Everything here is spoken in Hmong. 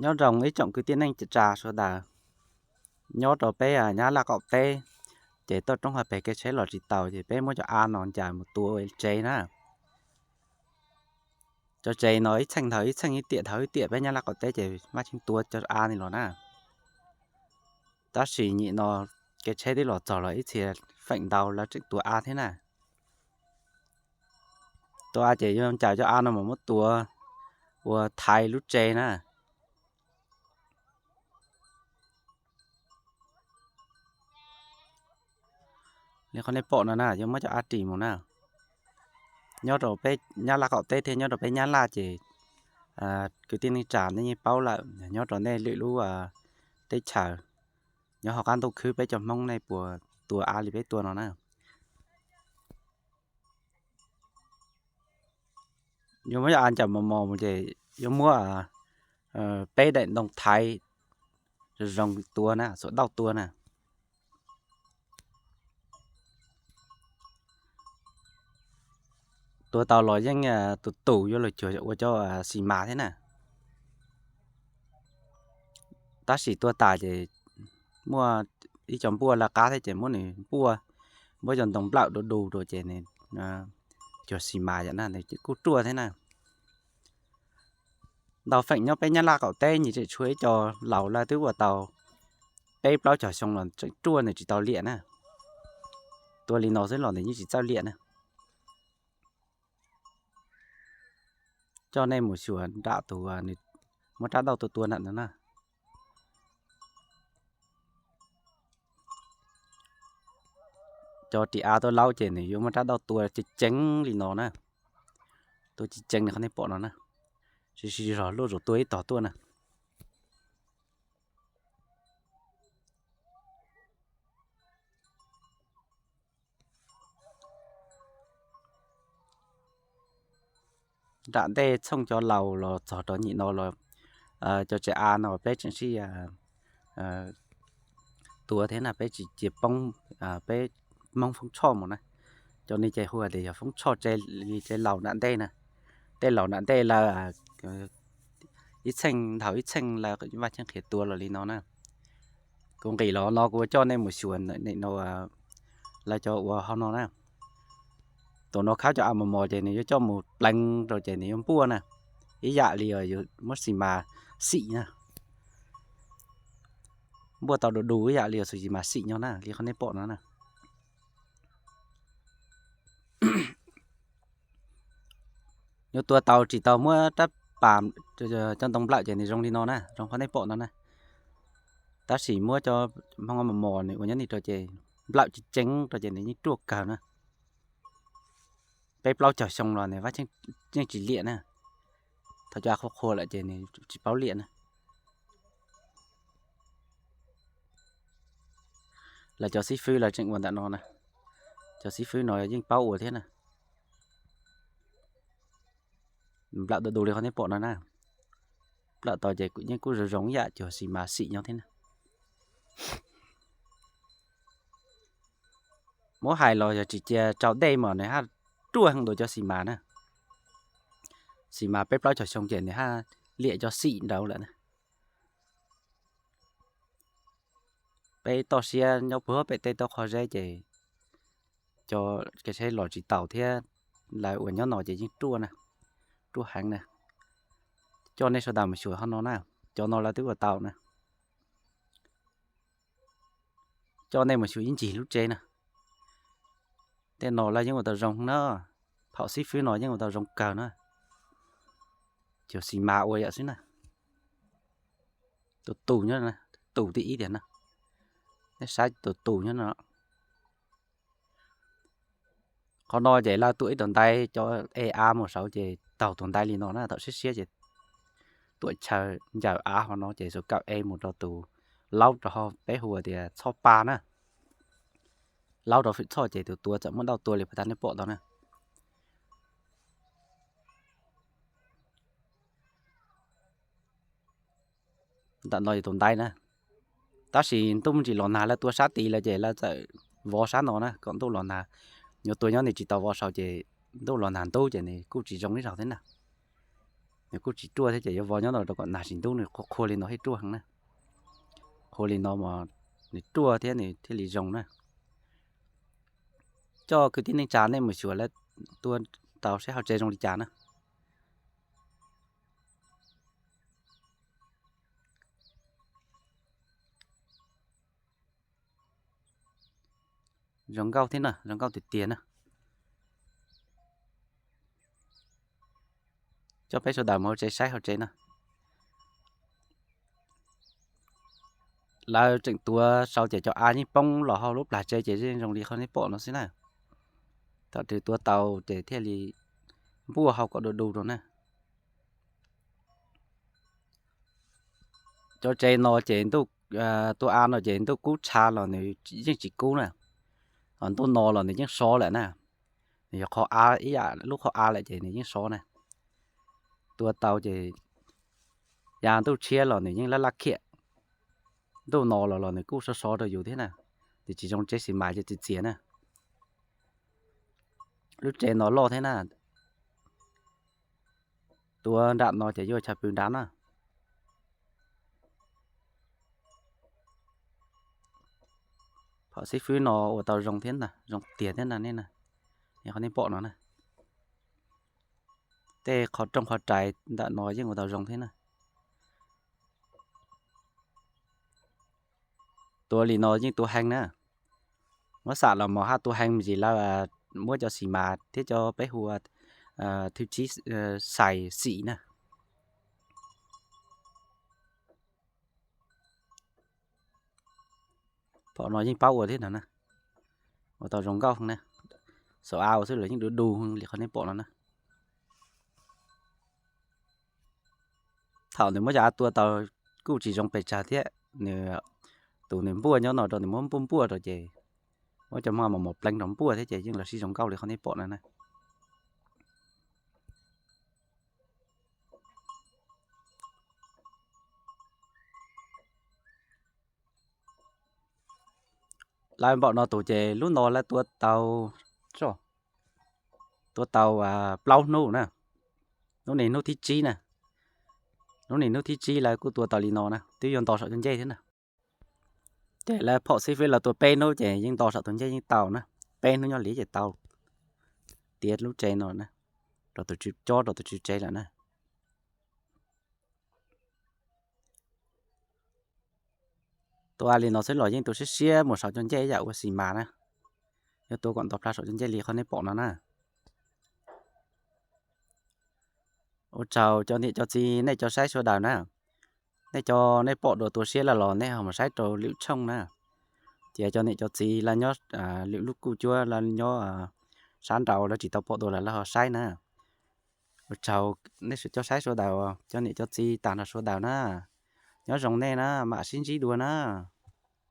Nyob zoo ib tsoom kwv tij neej tsa sawv daws, nyob rau peb Nyab Laj qaum teb, ces toj roob hauv pes kev tsheb los tsis taus ces peb muab cov av no ncaws mus tua ua tsev na. Cov tsev no ib txheej dhau ib txheej, ib tiam dhau ib tiam peb Nyab Laj qaum teb ces Vaj Tsheej tua cov av ni los na. Tab sis nyim no kev tsheb twb los txog los ib txhia feem ntau lawv tseem tua av thiab na. Tua av ces yuav ncaws cov av no mas muab tua ua thaiv lub tsev na. Li qhov nej pom no na, yuav muab cov av ris mus na. Nyob rau peb Nyab Laj qaum teb thiab nyob rau peb Nyab Laj ces kwv tij neej tsa nej yeej paub lawm, nyob rau nej lwm lub teb chaws, nyob hauv qab ntuj khwb peb cov Hmoob nej puas tua av li peb tua no na. Yuav muab cov av ncaws mos mos mus ces yuav muab peb daim ntoo thaiv zoo tua na, xuas dauj tua na. Tua tau los yeej tus tus yuav los cuag ua cov xis mas thiab na. Tab sis tua tas ces muaj ib co npuaj lawv qab thiab ces muab nws npuaj, muab cov ntoo nplawm du du rau ces nws cuag xis mas yom na, nws kuj ruaj thiab na. Ntau feem nyob peb Nyab Laj qaum teb nyias tseem tshuav ib co laus lawv twb ua tau peb plaub caug xyoo los tseem ruaj nws tsis tau liam na. Tua li no xwb los nws yeej tsis txawj liam na. Coj nej mus xyuas nram tus muab rab dauj tua tua nram ntawd na. Cov ris av tuaj laub ces nws yuav muab rab dauj tua ceev ceev li no na. Tua ceev ceev li qhov nej pom no na. Siv siv zog luaj zus tua ib tog tuaj na. Nram ntej txhooj cov laus los txog rau nyim no los cov tsev av no peb tseem sib tua thiab na, peb tsis cia poob, peb Hmoob Foob Tshoj mus na. Cov no ces hu tias yog Foob Tshoj tsev, tsev laus nram ntej na. Tej laus nram ntej lawv ib txheej nthaum ib txheej lawv Vaj Tsheej qhia tua los li no na. Kuv nqis los no kuv coj nej mus xyuas no, lawv cov ua hauv no na. Tus no khawb cov av mos mos ces nws yuav coj mus pleev rau ces nws yuav npuaj na, ib yam li muab xis mas xim na. Npuaj tau du du ib yam li xus xis mas xim nyob na, li qhov nej pom no na. Yuav tua tau tsis tau muab rab pas cov ntoo nplawm ces nws zoo li no na, zoo qhov nej pom no na. Tab sis muab cov Hmoob mos mos nws ua nyob ni rau ces nplawm ceev ceev rau ces nws yeej ruaj kawg na. Peb plaub caug xyoo los nws yeej tsis liam na. Thaum cov av qhuav qhuav lawm ces nws tsis paub liam na. Lawv cov xib fwb lawv tseem ua ntawm no na. Cov xib fwb no yeej paub ua thiab na. Nplawm du du li qhov nej pom no na. Nplawm tau ces yeej kuj zoo zoo ib yam cuag xis mas xim nyob thiab na. Muab hais los yog tsis cia tsau dej mas nws haj ruaj heev dua cov xis mas na. Xis mas peb plaub caug xyoo ces nws haj liam cov xim nraud lawm na. Peb toj siab nyob puag pem tej toj qhov zeb ces cov kev tsheb los tsis taus thiab, lawv uas nyob no ces yeej ruaj na, ruaj heev na. Coj nej sawv daws mus xyuas hov no na, cov no lawv twb ua tau na. Coj nej mus xyuas ib ncig lub tsev na. Tej no lawv yeej ua tau zoo na, thaum xib fwb no yeej ua tau zoo kawg na. Cov xis mas ua yam xwb na. Tus tus nyob, tus tib ib tiag na. Nej saib tus tus nyob no. Qhov no ces lawv tuam ib tug ntaiv cov e av mus saud ces taug tus ntaiv li no na, thaum siab siab ces tuam chaw ncaws av hov no ces xuas kawm e mus rau tus laub rau hauv, peb hu tias txhob pa na. Laub rau fwm txhoj ces tus tua txawm muab dauj tua li pas tag nej pom tau na. Ntawm no yog tus ntaiv na. Tab sis ntuj me ntsis los nag lawv tua sab tid lawm ces lawv txawm vov sab no na kom ntuj los nag. Yuav tua nyob nws tsis tau vov saud ces ntuj los nag ntub ces nws kuj tsis zoo ib zaug thiab na. Nws kuj tsis ruaj thiab ces yuav vov nyob no rau kom nag tsis ntub nws qhuav qhua li no thiaj ruaj heev na. Qhua li no mas nws ruaj thiab nws thiaj li zoo na. Coj kwv tij neej tsa nej mus xyuas lawv tua tau saib hauv tsev zoo li cas na. Zoo nkauj thiab na, zoo nkauj tiag tiag na. Coj peb sawv daws mus hauv tsev saib hauv tsev na. Lawv tseem tuav sau ces cov av yeej poob los hauv lub plag tsev ces yeej zoo li qhov nej pom no xwb na. Thaum twg tua tau ces thiaj li npuaj hau kom du du rau na. Cov tsev no ces ntuj, tua av no ces ntuj kub tshav los nws yeej tsis kub na, ho ntuj no los nws yeej sov lawm na. Nws yog qhov av ib yam lub qhov av lawm ces nws yeej sov na. Tua tau ces ya ntuj tshiab los nws yeej laj laj khiam, ntuj no los los nws kuj sov sov rau yus thiab na. Nws tsis zoo tsev xis mas ces txias txias na. Lub tsev no loj thiab na. Tuav nram no ces yuav chaw pw nrad na. Phom xib fwb no ua tau zoo thiab na, zoo tiag thiab na nej na. Qhov nej pom no na, tej qhov rooj qhov rais ntawm no yeej ua tau zoo thiab na. Tua li no yeej tua heev na. Muab xam los mos haj tua heev me ntsis lawv muab cov xis mas thiab cov peb hu ua thwj tsib xais xim na. Phom no yeej paub ua thiab no na. Ua tau zoo nkauj na. Xaum av ua xwb los yeej du du li qhov nej pom no na. Thaum nws muab cov av tua tau kuj tsis zoo pes tsawg thiab, nws tus nws npuaj nyob no rau nws muab npuaj npuaj rau ces muab cov maj mos mos pleev rau npuaj thiab ces yeej los sib zoo nkauj li qhov nej pom no na. Lawv npaum no tus ces lub no lawv tua tau, tua tau plaub hnub na. Hnub ni hnub thib tsib na. Hnub ni hnub thib tsib lawv kuj tua tau li no na, twb yuav nto saum cov ncej thiab na. Ces lawv phom xib fwb lawv tua peb hnub ces yeej nto saum tus ncej yeej tau na. Peb hnub nyob liv ces tau tiav lub tsev no na, rau tus tswv cob rau tus tswv tsev lawm na. Tua li no xwb los yeej tua siab siab mus saum cov ncej ib yam ua xis mas na. Yuav tua kom nto plhaw saum cov ncej li qhov nej pom no na. Ua tsaug cov niam cov txiv nej cov saib sawv daws na. Nej cov nej pom dua tua siab lawm los nej ho mus saib rau lwm tshooj na. Ces cov niam cov txiv lawv nyob lwm lub kuj cuab lawv nyob sab nraud lawv tsis tau pom dua lawm lawv ho saib na. Ua tsaug nej cov saib sawv daws, cov niam cov txiv tag nrho sawv daws na. Nyob zoo nej na, mam sib ntsib dua na.